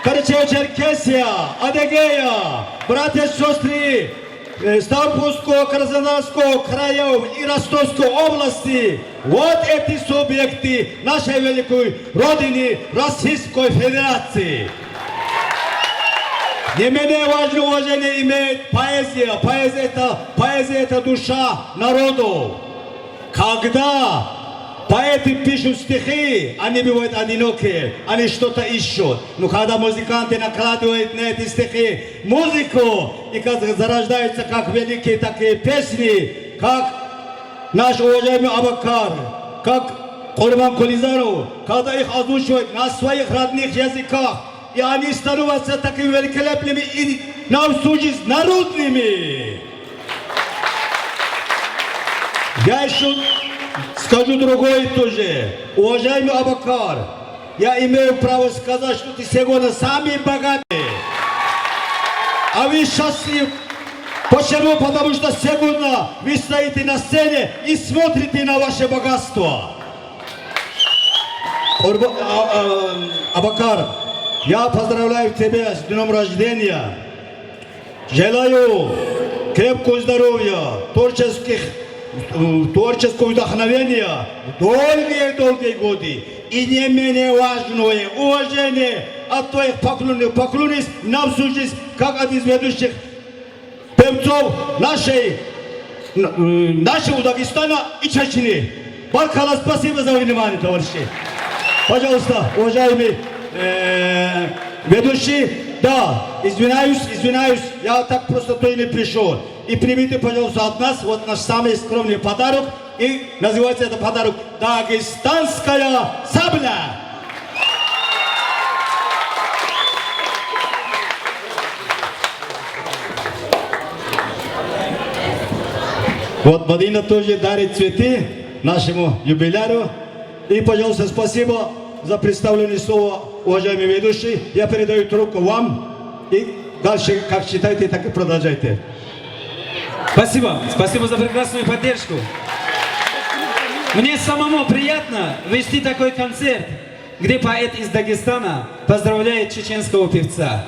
Карачаево-Черкесия, Адыгея, братья, сестры, э, Ставропольского, Краснодарского краев и Ростовской области. Вот эти субъекты нашей великой Родины Российской Федерации. Не менее важное уважение имеет поэзия. Поэзия это, поэзия это душа народов. Когда поэты пишут стихи, они бывают одинокие, они что-то ищут. Но когда музыканты накладывают на эти стихи музыку, и как зарождаются как великие такие песни, как наш уважаемый Абакар, как Курман Кулизаров, когда их озвучивают на своих родных языках, и они становятся такими великолепными и на всю жизнь народными. Я ещё скажу другое тоже. Уважаемый Абакар, я имею право сказать, что ты сегодня самый богатый. А вы счастлив. Почему? Потому что сегодня вы стоите на сцене и смотрите на ваше богатство. Урба-, а, а, Абакар, я поздравляю тебя с днём рождения. Желаю крепкого здоровья, творческих, э, творческого вдохновения, долгие-долгие годы. И не менее важное, уважение от твоих поклонников. Поклонись нам, служись, как один из ведущих певцов нашей, н-, э, нашего Дагестана и Чечни. Баркалла, спасибо за внимание, товарищи. Пожалуйста, уважаемый, э, ведущий, да, извиняюсь, извиняюсь, я так просто то и не пришёл. И примите, пожалуйста, от нас вот наш самый скромный подарок. И называется этот подарок «Дагестанская сабля». Вот Мадина тоже дарит цветы нашему юбиляру. И, пожалуйста, спасибо за представление слова, уважаемый ведущий. Я передаю трубку вам. И дальше, как считаете, так и продолжайте. Спасибо. Спасибо за прекрасную поддержку. Мне самому приятно вести такой концерт, где поэт из Дагестана поздравляет чеченского певца.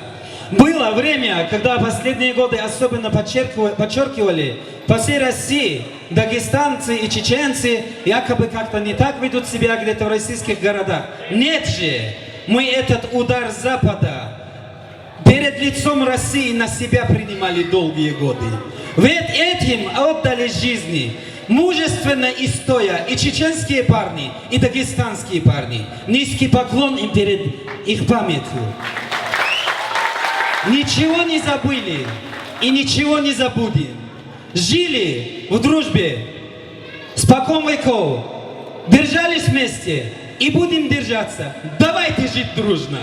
Было время, когда последние годы особенно подчеркивали, подчеркивали, по всей России дагестанцы и чеченцы якобы как-то не так ведут себя где-то в российских городах. Нет же, мы этот удар Запада перед лицом России на себя принимали долгие годы. Ведь этим отдали жизни, мужественно и стоя, и чеченские парни, и дагестанские парни. Низкий поклон им перед их памятью. Ничего не забыли и ничего не забудем. Жили в дружбе спокон веков, держались вместе и будем держаться. Давайте жить дружно.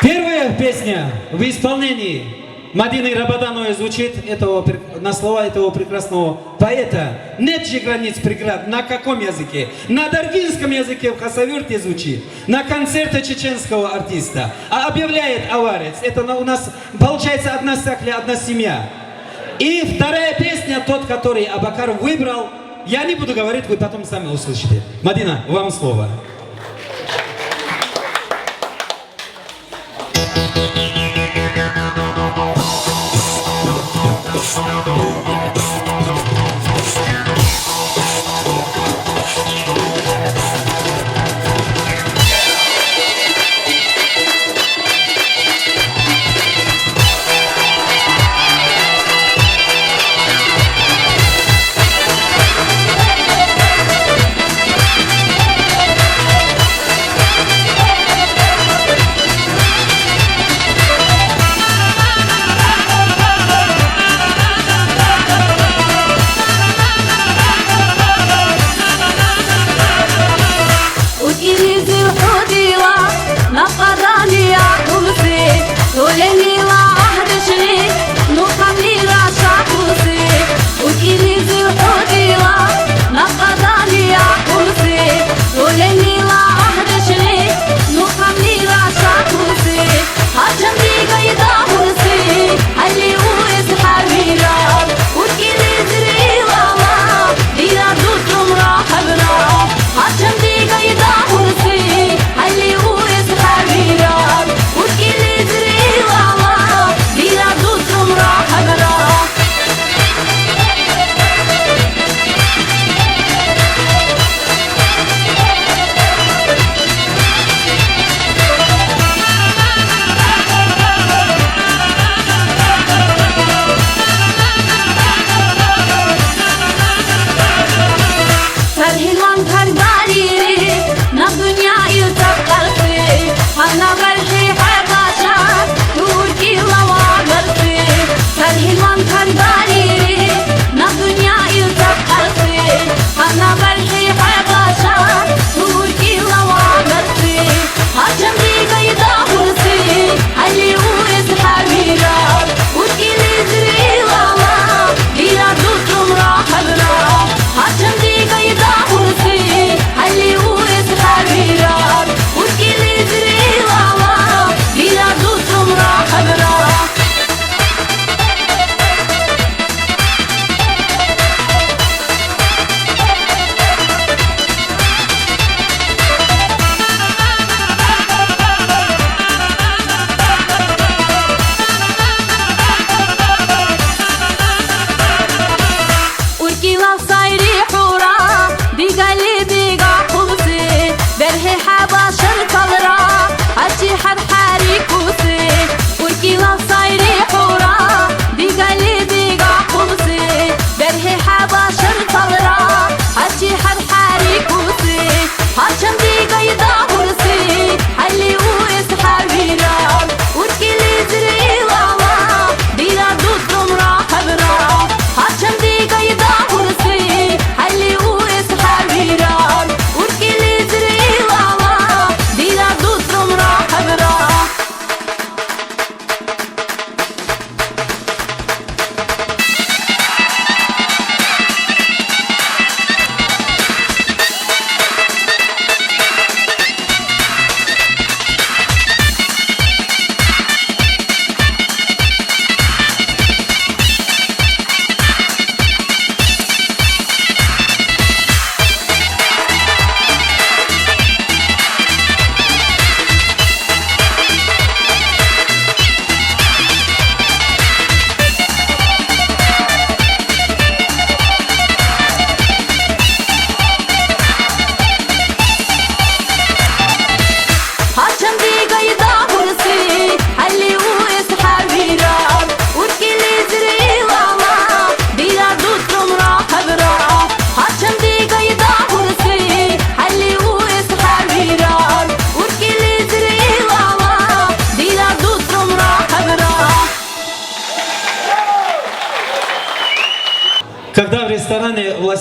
Первая песня в исполнении Мадины Рабадановой звучит этого прек-, на слова этого прекрасного поэта. Нет же границ, преград. На каком языке? На даргинском языке в Хасавюрте звучит. На концерте чеченского артиста. А объявляет аварец. Это на-, у нас получается одна сакля, одна семья. И вторая песня, тот, который Абакар выбрал, я не буду говорить, вы потом сами услышите. Мадина, вам слово.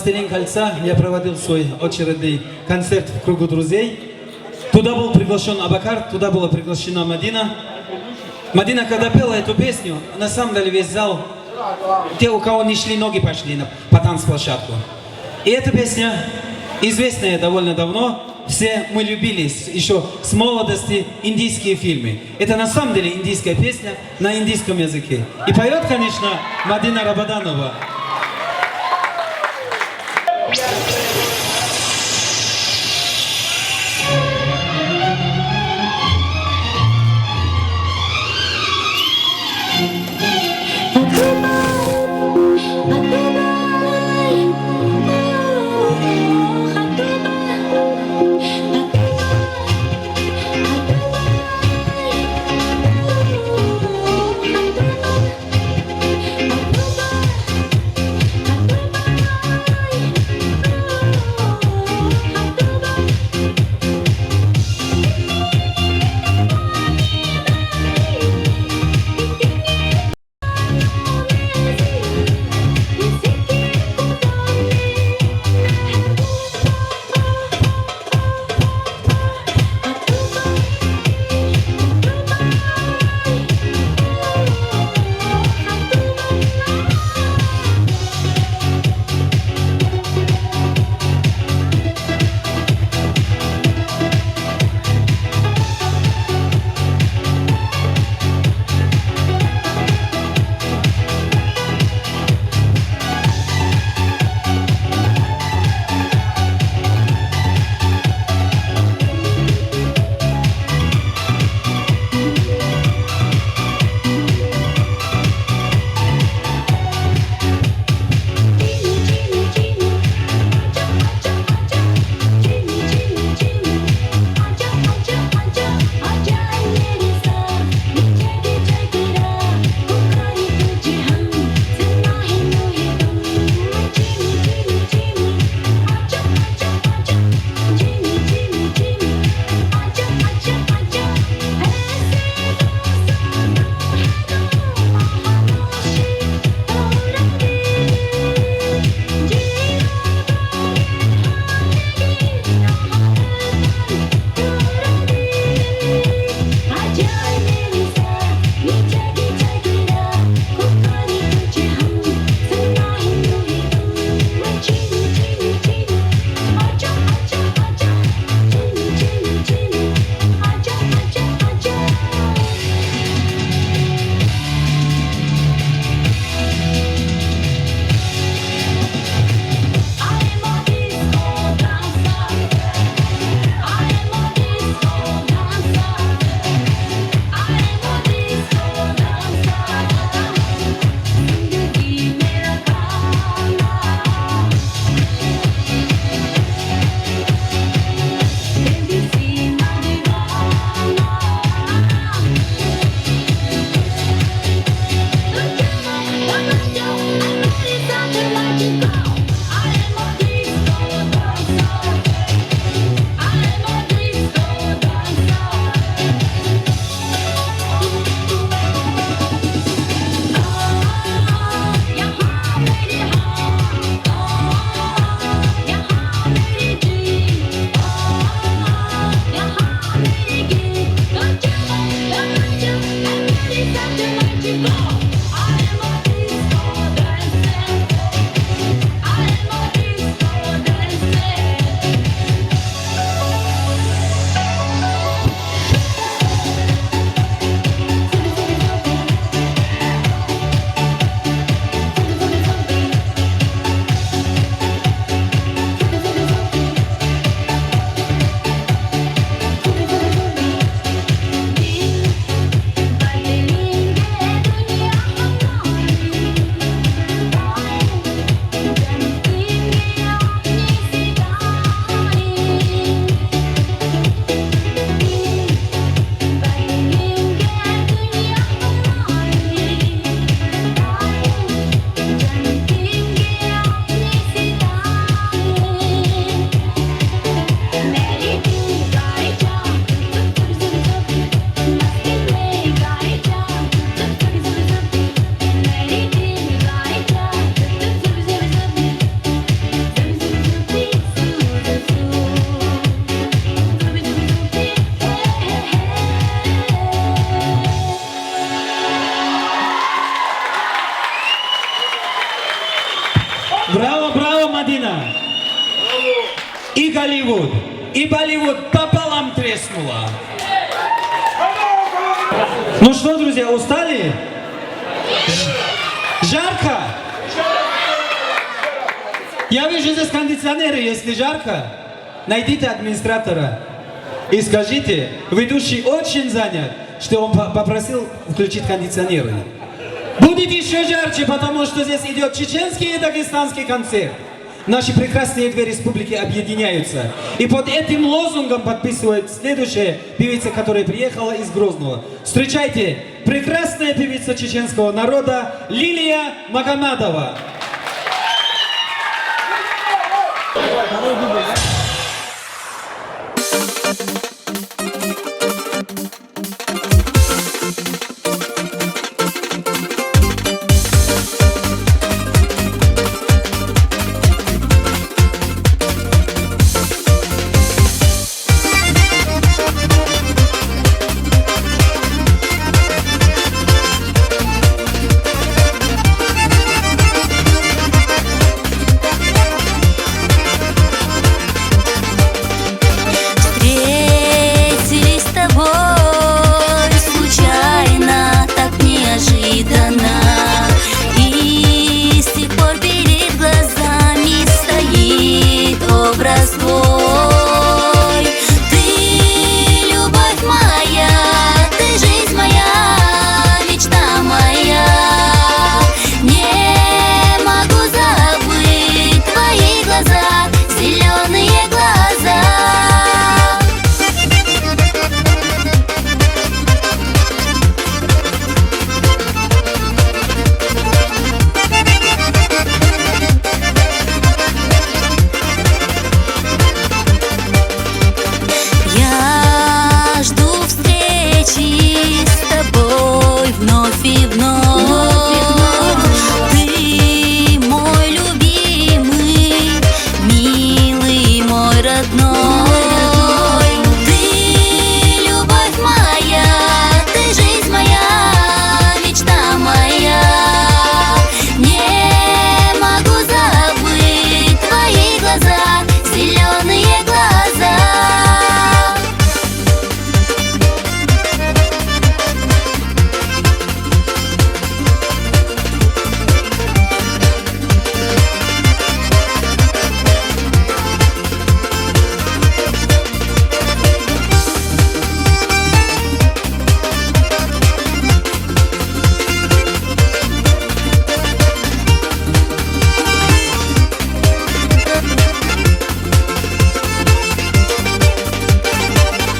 «Властелин кольца» я проводил свой очередный концерт в кругу друзей. Туда был приглашен Абакар, туда была приглашена Мадина. Мадина, когда пела эту песню, на самом деле весь зал, те, у кого не шли ноги, пошли на, по танцплощадку. И эта песня известная довольно давно. Все мы любили еще с молодости индийские фильмы. Это на самом деле индийская песня на индийском языке. И поет, конечно, Мадина Рабаданова. И Голливуд, и Болливуд пополам треснуло. Ну что, друзья, устали? Ж- Жарко? Я вижу здесь кондиционеры, если жарко, найдите администратора и скажите: «Ведущий очень занят», что он по- попросил включить кондиционеры. Будет еще жарче, потому что здесь идет чеченский и дагестанский концерт. Наши прекрасные две республики объединяются. И под этим лозунгом подписывает следующая певица, которая приехала из Грозного. Встречайте, прекрасная певица чеченского народа Лилия Магомадова. Встретились с тобой случайно, так неожиданно, и с тех пор перед глазами стоит образ твой. Ты любовь моя, ты жизнь моя, мечта моя. Не могу забыть твои глаза, зеленые глаза. Я жду встречи с тобой вновь и вновь. Ты мой любимый, милый мой родной. Ты любовь моя, ты жизнь моя, мечта моя. Не могу забыть твои глаза, зеленые глаза.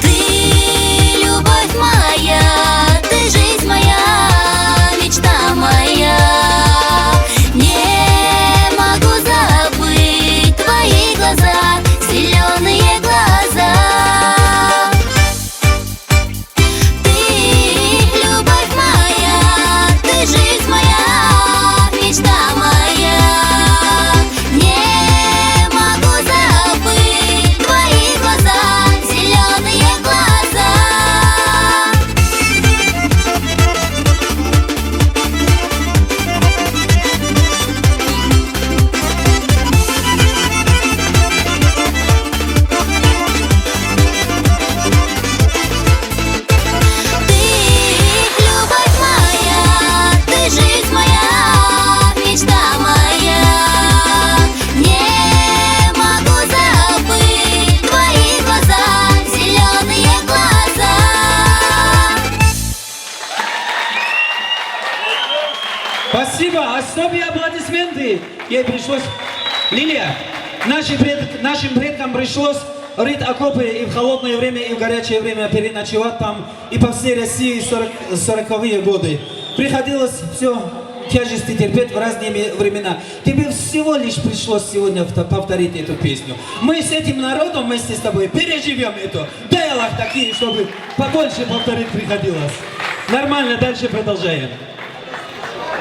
Ты любовь моя, ты жизнь моя, мечта моя. Не могу забыть твои глаза, зеленые глаза. Ты любовь моя, ты жизнь моя, мечта моя. Не могу забыть твои глаза, зеленые глаза. Ты любовь моя, ты жизнь моя, мечта моя. Не могу забыть твои глаза, зеленые глаза. Спасибо. Особые аплодисменты. Ей пришлось, Лилия, наши пред- нашим предкам пришлось рыть окопы и в холодное время, и в горячее время переночевать там, и по всей России сорок, сороковые годы. Приходилось все тяжести терпеть в разные ме- времена. Тебе всего лишь пришлось сегодня вто- повторить эту песню. Мы с этим народом вместе с тобой переживем это. Дай Аллах такие, чтобы побольше повторить приходилось. Нормально, дальше продолжаем.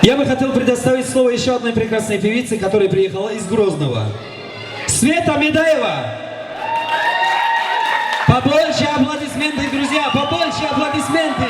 Я бы хотел предоставить слово еще одной прекрасной певице, которая приехала из Грозного. Света Медаева. Побольше аплодисменты, друзья, побольше аплодисменты.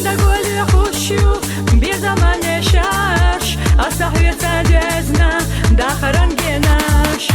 Дагвали хушю, бир замане шаш, аса хьуьца дезна, дахаран генаш.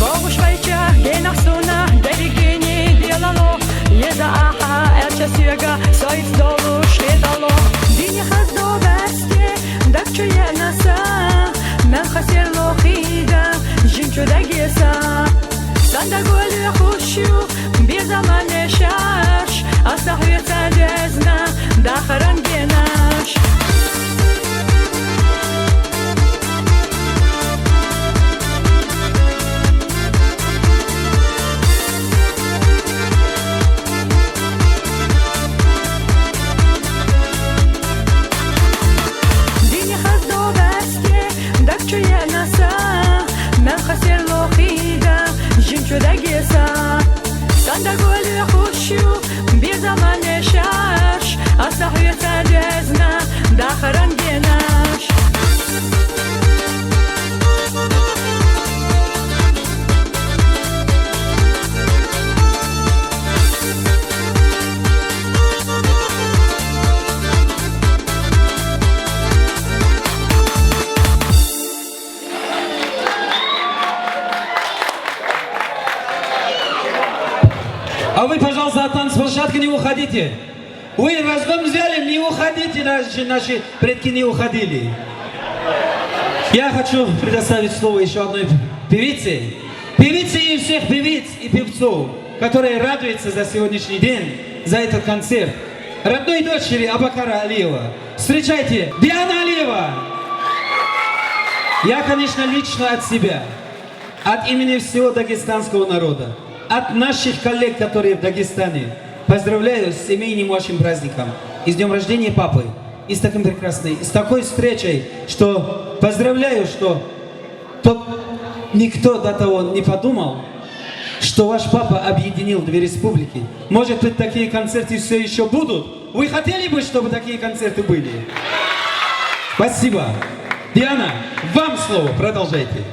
Богушвайча генахсуна деригини белало, еза аха эрча сюга соис долу шетало. Дини хаз довести, дакчуя наса, мен хасерло хида, жинчу дагеса. Сандагули хушю, бир замане шаш, аса хьуьца дезна, дахаран генаш. Дини хаз довести, дакчуя наса, мен хасерло хида, жинчу дагеса. Сандагули хушю, бир замане шаш, аса хьуьца дезна, дахаран генаш. А вы, пожалуйста, от танцплощадки не уходите. Вы разгон взяли, не уходите, наши, наши предки не уходили. Я хочу предоставить слово еще одной певице. Певице и всех певиц и певцов, которые радуются за сегодняшний день, за этот концерт. Родной дочери Абакара Алиева. Встречайте, Диана Алиева! Я, конечно, лично от себя, от имени всего дагестанского народа, от наших коллег, которые в Дагестане, поздравляю с семейным вашим праздником, и с днем рождения папы, и с таким прекрасной, и с такой встречей, что поздравляю, что тот, никто до того не подумал, что ваш папа объединил две республики. Может быть, такие концерты все еще будут? Вы хотели бы, чтобы такие концерты были? Спасибо. Диана, вам слово, продолжайте.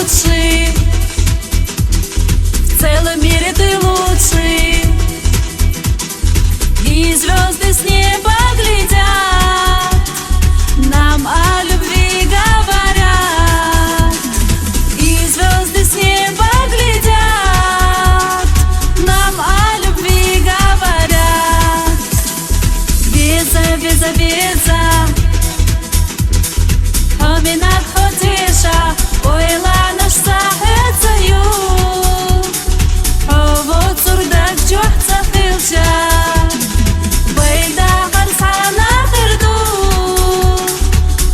лучший, в целом мире ты лучший. И звезды с неба глядят, нам о любви говорят. И звезды с неба глядят, нам о любви говорят. Веза, веза, веза, ҳамин ҳад ҳо теша, ойланаш саҳет саю. Ҳаво цурдак ҷоҳ цахилча, байда ҳар сана хирду.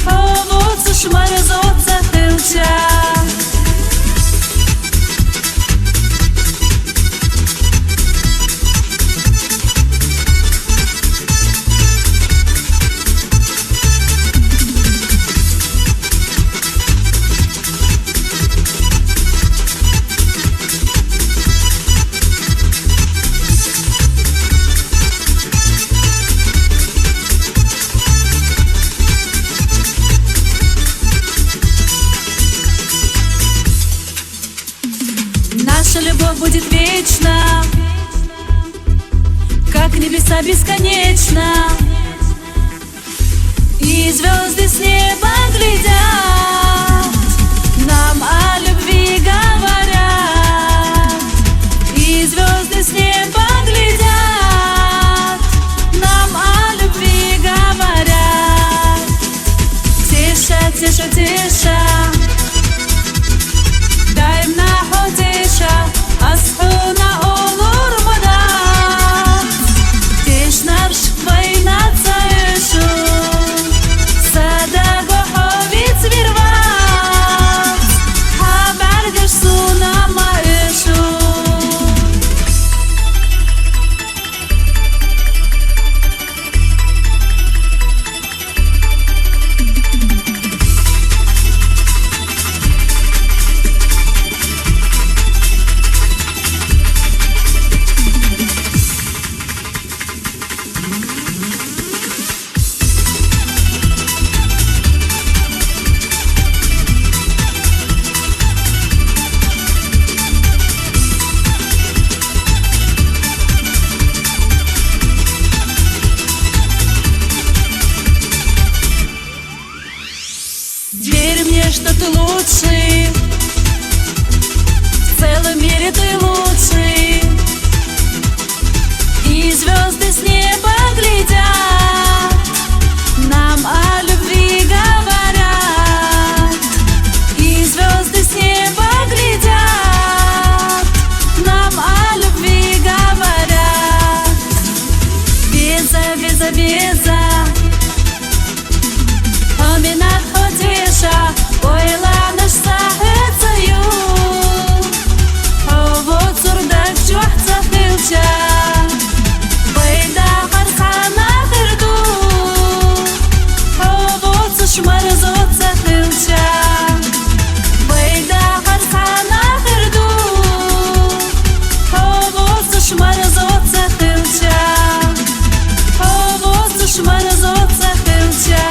Ҳаво цушмар зод цахилча. Наша любовь будет вечна, как небеса бесконечна. И звезды с неба глядят, нам о любви говорят. И звезды с неба глядят, нам о любви говорят. Теша, теша, теша, даим наҳо теша, аз хона олур мада. Тешнар шхвайна цаешу, садаго ҳовиц вирвац, хабар гаш суна маешу. Верь мне, что ты лучший, в целом мире ты лучший. И звезды с неба глядят, нам о любви говорят. И звезды с неба глядят, нам о любви говорят. Веза, веза, веза, ҳамин ҳад ҳо теша, ойланаш саҳет саю. Ҳаво цурдак ҷоҳ цахилча, байда ҳар хана хирду. Ҳаво цушмар зод цахилча, байда ҳар хана хирду. Ҳаво цушмар зод цахилча, ҳаво цушмар зод цахилча.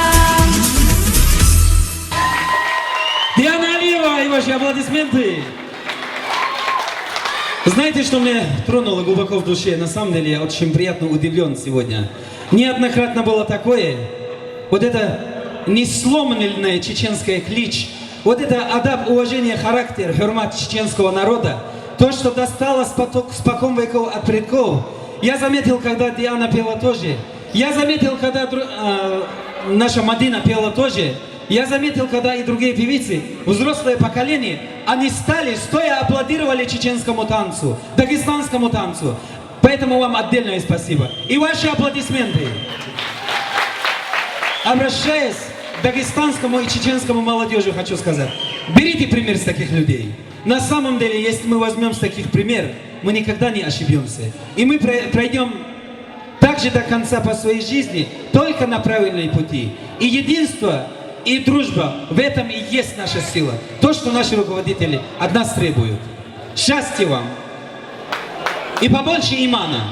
Диана Алиева и ваши аплодисменты. Знаете, что меня тронуло глубоко в душе? На самом деле, я очень приятно удивлен сегодня. Неоднократно было такое. Вот это несломленная чеченская клич, вот это адаб, уважение, характер, хурмат чеченского народа, то, что досталось поток спокон веков от предков. Я заметил, когда Диана пела тоже. Я заметил, когда дру- а, наша Мадина пела тоже. Я заметил, когда и другие певицы, взрослое поколение, они стали, стоя, аплодировали чеченскому танцу, дагестанскому танцу. Поэтому вам отдельное спасибо. И ваши аплодисменты. Обращаясь к дагестанскому и чеченскому молодёжи, хочу сказать: берите пример с таких людей. На самом деле, если мы возьмём с таких пример, мы никогда не ошибёмся. И мы про- пройдём также до конца по своей жизни только на правильной пути. И единство, и дружба, в этом и есть наша сила. То, что наши руководители от нас требуют. Счастья вам! И побольше имана.